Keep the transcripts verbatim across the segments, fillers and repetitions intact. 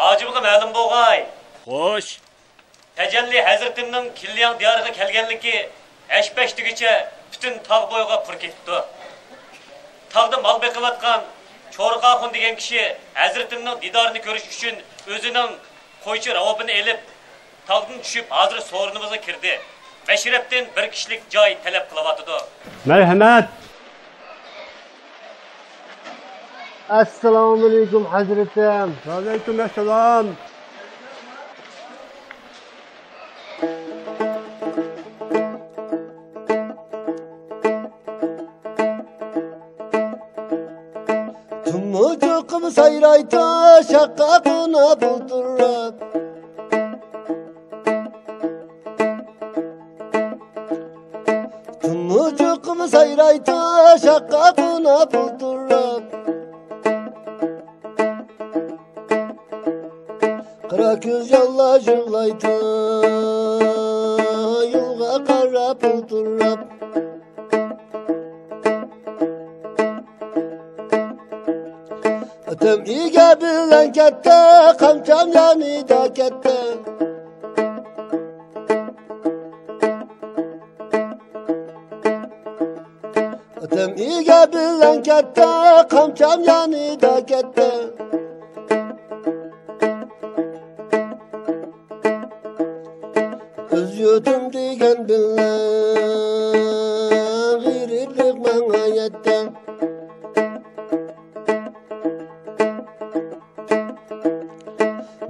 ئاجىمغا مەلۇم بولغاي. خوش. تەجەللى ھەزرىتىمنىڭ كىنلياڭ دىيارىغا كەلگەنلىكى ھەش-پەش دېگۈچە پۈتۈن تاغ بويىغا پۇر كېتىپتۇ. تاغدا مال بېقىۋاتقان چورخاخۇن دېگەن كىشى ھەزرىتىمنىڭ دىدارىنى كۆرۈش ئۈچۈن ئۆزىنىڭ قويچى راۋابىنى ئېلىپ، تاغدىن چۈشۈپ، ھازىر سورۇنىمىزغا كىردى. مەشرەپتىن بىر كىشىلىك جاي تەلەپ قىلىۋاتىدۇ. مەرھەمەت! ئەسسالامۇئەلەيكۇم، ھەزرىتىم. ۋەئەلەيكۇم ئەسسالام. تۇمۇچۇقۇم سايرايتۇ، شاخقا قونۇپ ئولتۇرۇپ. تۇمۇچۇقۇم سايرايتۇ، شاخقا قونۇپ ئولتۇرۇپ. قارا كۆز ياللاش يىغلايتۇ، يولغا قاراپ ئولتۇرۇپ. ئاتام ئىگە بىلەن كەتتى، قامچام يېنىدا كەتتى. ئاتام ئىگە بىلەن كەتتى، قامچام يېنىدا كەتتى. ئۆز يۇرتۇم دېگەن بىللە، غېرىبلىق ماڭا يەتتى.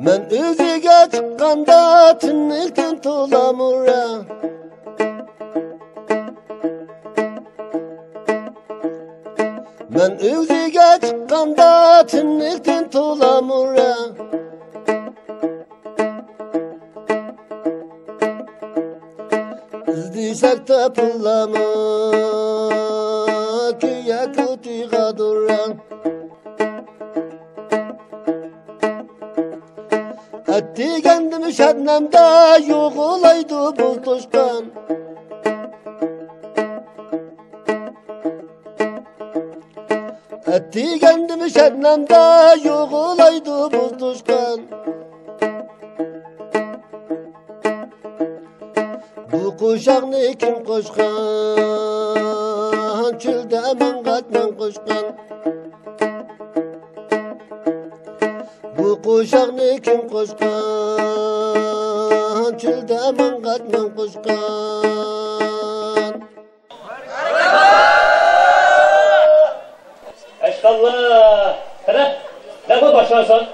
مەن ئۆگزىگە چىققاندا تۈنلۈكتىن تولا مۇرا. مەن ئۆگزىگە چىققاندا تۈنلۈكتىن تولا مۇرا. ئىزدىسەك تاپىلامۇ كۆيە كوتىغا دۇرا. ئەتىگەندىمۇ شەبنەمدە يوغىلايدۇ بۇز توشقان. ئەتىگەندىمۇ شەبنەمدە يوغىلايدۇ بۇز توشقان. بۇ قوشاقنى كىم قوشقان؟ چۆلدە ماڭغاچ مەن قوشقان. بۇ قوشاقنى كىم قوشقان؟ چۆلدە ماڭغاچ مەن قوشقان. ئەشقاللا، قېنى، دەرھال باشلانسۇن.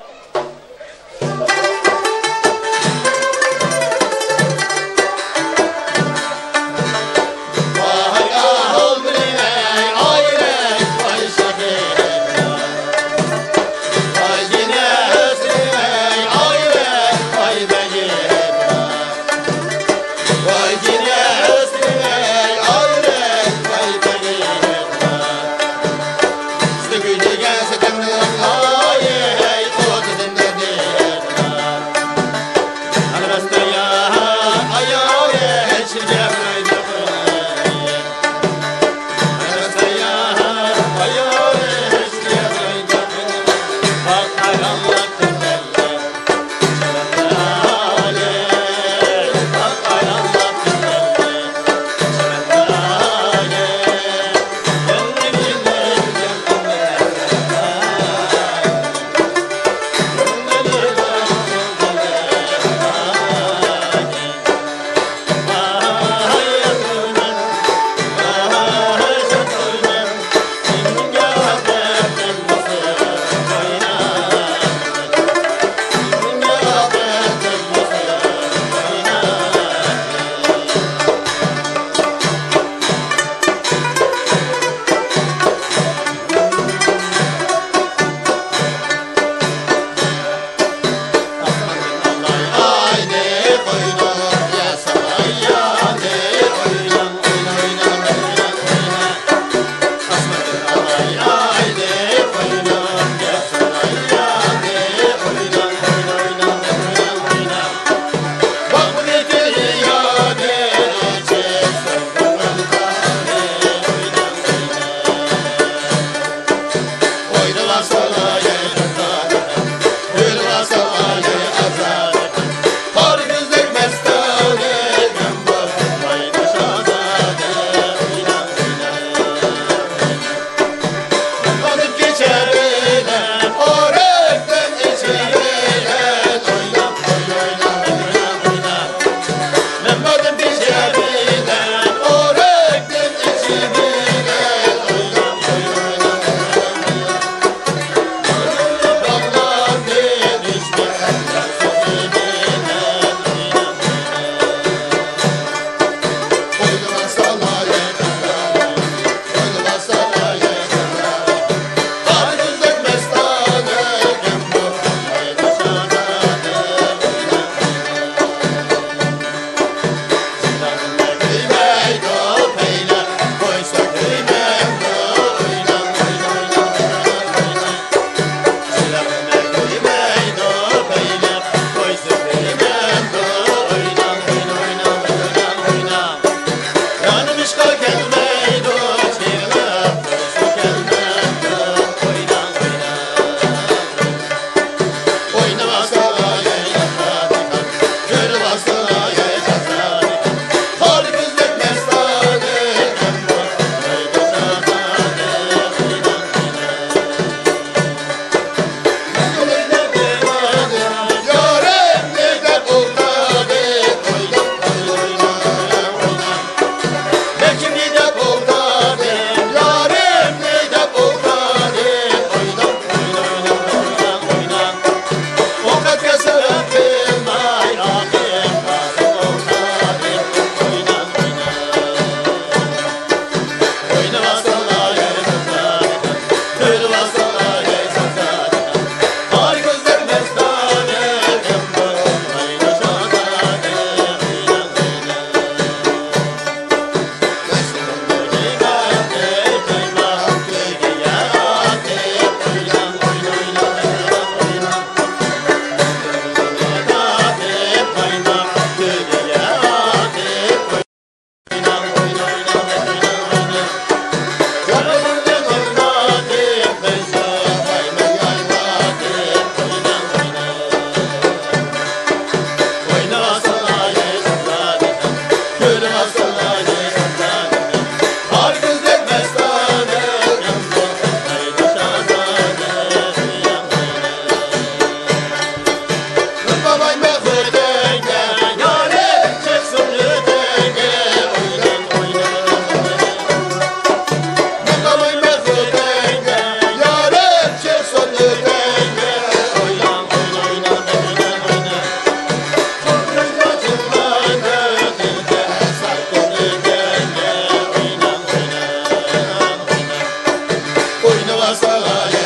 ۋاسىتە.